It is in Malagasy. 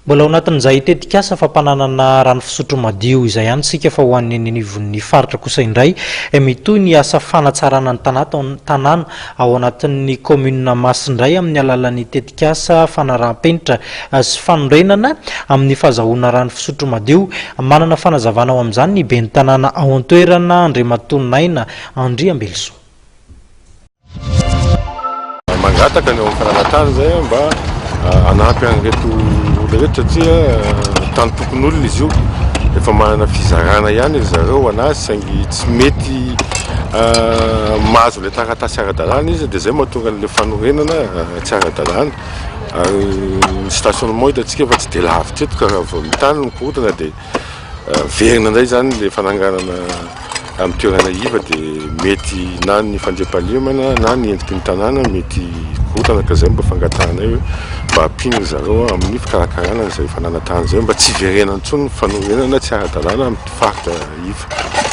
Mbola ao anatin'izay tetikasa fampananana rano fisotro madio izay ihany isika fa ho an'ny eny anivon'ny faritra kosa indray mitohy ny asa fanatsarana ny tanàna ao anatin'ny kaominina Masindray amin'ny alalan'ny tetikasa fanaraham-penitra sy fanorenana amin'ny fahazahoana rano fisotro madio. Manana fanazavana ao amin'izany ny ben'ny tanàna ao an-toerana Andriamatoa Naina Andriambelosoa. Mangataka ny ao amin'ny fananantany izay mba hanampy an'ireto olona ireto satria tany tompon'olona izy io. Efa manana fizarana ihany ry zareo anazy saingy tsy mety mahazo ilay taratasy ara-dalàna izy dia izay mahatonga an'ilay fanorenana tsy ara-dalàna. Ary ny stationnement hitantsika efa tsy dia lavitra eto ka raha vao ny tany mikorontana dia Miverina indray izany ilay fananganana amin'ny toerana iva dia mety na ny fandriampahalemana na ny endriky ny tanàna mety hikorontana ka izay mba fangatahanay hoe mba ampiana ry zareo amin'ny fikarakarana an'izay fananan-tany izay mba tsy hiverenana intsony ny fanorenana tsy ara-dalàna amin'ny faritra iva.